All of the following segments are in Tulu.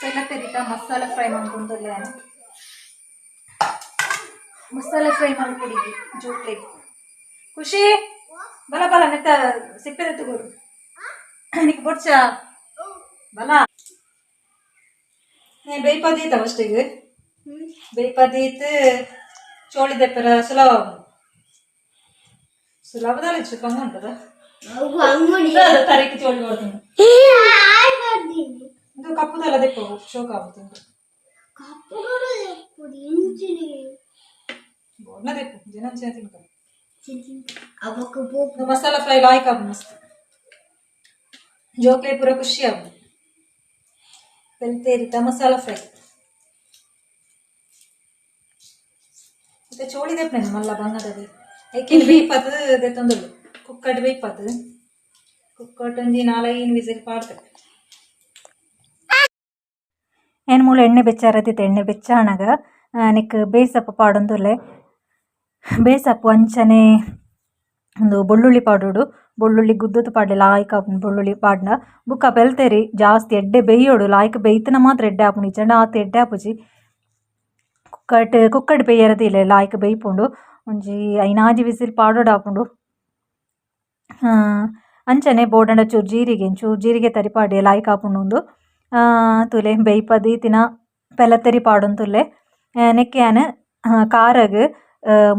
ಪೆಲತೆರಿತ ಮಸಾಲ ಫ್ರೈ ಮಲ್ಪೊಂದುಲ್ಲೆ ಯಾನ್. ಮಸಾಲ ಫ್ರೈ ಮಲ್ಪೊಡಿಗೆ ಜೋಕ್ಲೆಗ್. ಖುಷಿ, ಬಲ ಬಲ, ನೆತ್ತ ಸಿಪ್ಪೆ ತಗೋರು ನಿಕ್ ಬೊಡ್ಚ, ಬಲ. ಬೇಯ್ಪದೀತ ಫಸ್ಟಿಗೆ ಬೇಯ್ಪದೀತ್ ಚೋಳಿ ದೆಪ್ಪರ ಸುಲಭ ಸುಲಭದಲ್ಲಿ ಬಂಗ ಉಂಟದ. ತರಕ್ಕೆ ಚೋಳಿ ಕೊಡ್ತೀನಿ. ಇದು ಕಪ್ಪುದಲ್ಲ ದೆಪ್ಪ, ಶೋಕ ಆಗುತ್ತೆ. ಬೋರ್ನ ದೆಪ್ಪು ಜನ ತಿನ್ಕ. ಮಸಾಲ ಫ್ರೈ ಲಾಯ್ಕ್ ಆಪು, ಮಸ್ತ್ ಜೋಕ್ಲೆ ಪೂರ ಖುಷಿ ಆಪು. ಪೆಲ್ತೇರಿತ ಮಸಾಲ ಫ್ರೈ. ಮತ್ತೆ ಚೋಳಿ ದೆಪ್ಪನೆ ಮಲ್ಲ ಬಂಗದವಿ ಐಕೆ ಬೇಯ್ಪತ್ ದೆತ್ತೊಂದುಲ್ಲು. ಕುಕ್ಕಟ್ ಬೇಯ್ಪತ್, ಕುಕ್ಕಟ್ ಒಂಜಿ ನಾಲೈನ್ ವಿಸಿಲ್ ಪಾಡ್ತೆ. ಏನ್ ಮೂಲ ಎಣ್ಣೆ ಬೆಚ್ಚಾರದಿತ್ತು. ಎಣ್ಣೆ ಬೆಚ್ಚ ಆನಗ ನೆಕ್ ಬೇಸಪ್ಪು ಪಾಡೊಂದುಲ್ಲೆ. ಬೇಸಪ್ಪು ಅಂಚನೆ ಉಂದು ಬೊಳ್ಳುಳ್ಳಿ ಪಾಡೊಡು. ಬೊಳ್ಳುಳ್ಳಿ ಗುದ್ದುದು ಪಾಡ್ಲೆ, ಲಾಯ್ಕ್ ಆಪುಂಡು ಬೊಳ್ಳುಳ್ಳಿ ಪಾಡ್ಂಡ. ಬೊಕ್ಕ ಪೆಲ್ತೆರಿ ಜಾಸ್ತಿ ಎಡ್ಡೆ ಬೇಯೋಡು. ಲಾಯ್ಕ್ ಬೇಯ್ತುನ ಮಾತ್ರ ಎಡ್ಡೆ ಆಪುಂಡು, ಇಜ್ಜಂಡ ಆತ್ ಎಡ್ಡೆ ಆಪುಜಿ. ಕುಕ್ಕಟ್ ಕುಕ್ಕಡ್ ಬೇಯರೆ ದೀಲೆ, ಲಾಯ್ಕ್ ಬೇಯ್ಪುಂಡು. ಒಂಜಿ ಐನಾಜಿ ವಿಸಿಲ್ ಪಾಡೊಡು, ಆಪುಂಡು. ಅಂಚನೆ ಬೋಡಂಡ ಚೂರು ಜೀರಿಗೆ, ಚೂರು ಜೀರಿಗೆ ತರಿಪಾಡೆ, ಲಾಯ್ಕ್ ಆಪುಂಡು ಉಂದು. ತೂಲೆ, ಬೇಯ್ಪದೀತಿನ ಪೆಲತೆರಿ ಪಾಡೊಂದುಲ್ಲೆ. ನೆಕ್ಕ್ ಯಾನ್ ಖಾರಗ್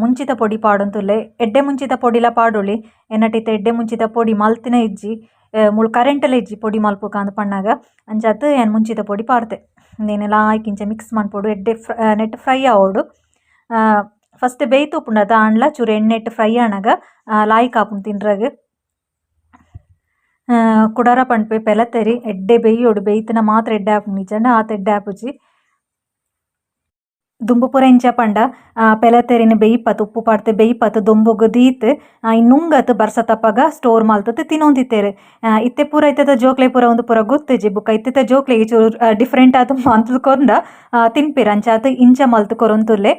ಮುಂಚಿತ ಪೊಡಿ ಪಾಡೊಂದುಲ್ಲೆ. ಎಡ್ಡೆ ಮುಂಚಿತ ಪೊಡಿಲ ಪಾಡೊಲಿ. ಎನ್ನಟ ಇತ್ತೆ ಎಡ್ಡೆ ಮುಂಚಿತ ಪೊಡಿ ಮಲ್ತಿನ ಇಜ್ಜಿ, ಮೂಲು ಕರೆಂಟಲ ಇಜ್ಜಿ ಪೊಡಿ ಮಲ್ಪುಕ ಅಂದ್ ಪನ್ನಗ. ಅಂಚಾತ್ ಯಾನ್ ಮುಂಚಿತ ಪೊಡಿ ಪಾಡ್ತೆ. ಉಂದೆನ್ ಲಾಯ್ಕ್ ಇಂಚ ಮಿಕ್ಸ್ ಮನ್ಪೊಡು. ಎಡ್ಡೆ ನೆಟ್ ಫ್ರೈ ಆವೊಡು. ಫಸ್ಟ್ ಬೇಯ್ತು ಉಪ್ಪುಂಡು ಅತ, ಆಂಡಲ ಚೂರು ಎಣ್ಣೆಟ್ ಫ್ರೈ ಆನಗ ಲಾಯ್ಕ್ ಆಪುಂಡು ತಿನ್ರಗ್. ಕುಡರ ಪನ್ಪೆ, ಪೆಲತೆರಿ ಎಡ್ಡೆ ಬೇಯೋಡು. ಬೇಯ್ತುನ ಮಾತ್ರ ಎಡ್ಡೆ ಆಪುಂಡು, ಇಜ್ಜಂಡ ಆತ್ ಎಡ್ಡೆ ಆಪುಜಿ. ದುಂಬು ಪೂರ ಎಂಚ ಪಂಡ, ಪೆಲತೆರಿನ್ ಬೇಯ್ಪತ್, ಉಪ್ಪು ಪಾಡ್ದ್ ಬೇಯ್ಪತ್, ದೊಂಬುಗು ದೀತ್ ನುಂಗತ್ ಬರ್ಸತಪಗ ಸ್ಟೋರ್ ಮಲ್ತುದು ತಿನೊಂದಿತ್ತೆರ್. ಇತ್ತೆ ಪೂರ ಇತ್ತೆದ ಜೋಕ್ಲೆ ಪೂರ ಉಂದು ಪೂರ ಗೊತ್ತಿಜ್ಜಿ. ಬೊಕ್ಕ ಇತ್ತೆದ ಜೋಕ್ಲೆಗ್ ಚೂರು ಡಿಫರೆಂಟ್ ಆದ್ ಮಲ್ತುದು ಕೊರ್ಂಡ ತಿನ್ಪೆರ್. ಅಂಚಾದ್ ಇಂಚ ಮಲ್ತ್ ಕೊರೊಂದುಲ್ಲೆ.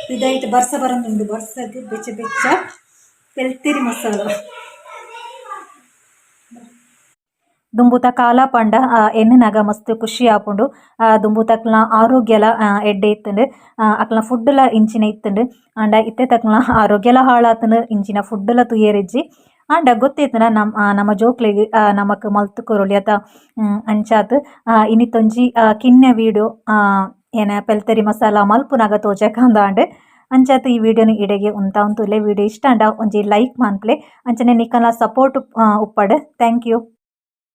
ಪಿದಾಯಿಟ್ ಬರ್ಸ ಬರೊಂದುಂಡು. ಬರ್ಸಗ್ ಬೆಚ್ಚ ಬೆಚ್ಚ ಪೆಲ್ತೆರಿ ಮಸಾಲ. ದುಂಬುತ ಕಾಲ ಪಂಡ ಎನ್ನುನಗ ಮಸ್ತ್ ಖುಷಿ ಆಪುಂಡು. ದುಂಬುತಕ್ಲ್ನ ಆರೋಗ್ಯಲ ಎಡ್ಡೆ ಇತ್ತ್ಂಡ್, ಅಕ್ಲ್ನ ಫುಡ್ಲ ಇಂಚಿನ ಇತ್ತ್ಂಡ್. ಆಂಡ ಇತ್ತೆ ತಕ್ಲ್ನ ಆರೋಗ್ಯಲ ಹಾಳಾತ್ಂಡ್, ಇಂಚಿನ ಫುಡ್ಲ ತೂಯೆರಿಜ್ಜಿ. ಆಂಡ ಗೊತ್ತಿತ್ತ್ಂಡ ನಮ್ಮ ನಮ್ಮ ಜೋಕ್ಲೆಗ್ ನಮಕ್ ಮಲ್ತ್ ಕೊರೊಲಿ ಅತ. ಅಂಚಾತ್ ಇನಿತೊಂಜಿ ಕಿನ್ಯ ವೀಡಿಯೋ ಏನ ಪೆಲ್ತೆರಿ ಮಸಾಲ ಮಲ್ಪುನಗ ತೋಜಕಂದಾಂಡ್. ಅಂಚಾತ್ ಈ ವಿಡಿಯೋನು ಇಡೆಗೆ ಉಂತಾವೊಂದುಲ್ಲೆ. ವಿಡಿಯೋ ಇಷ್ಟ ಆಂಡ ಒಂಜಿ ಲೈಕ್ ಮನ್ಪುಲೆ. ಅಂಚನೆ ನಿಕಲ್ನ ಸಪೋರ್ಟ್ ಉಪ್ಪಡ್. Thank you.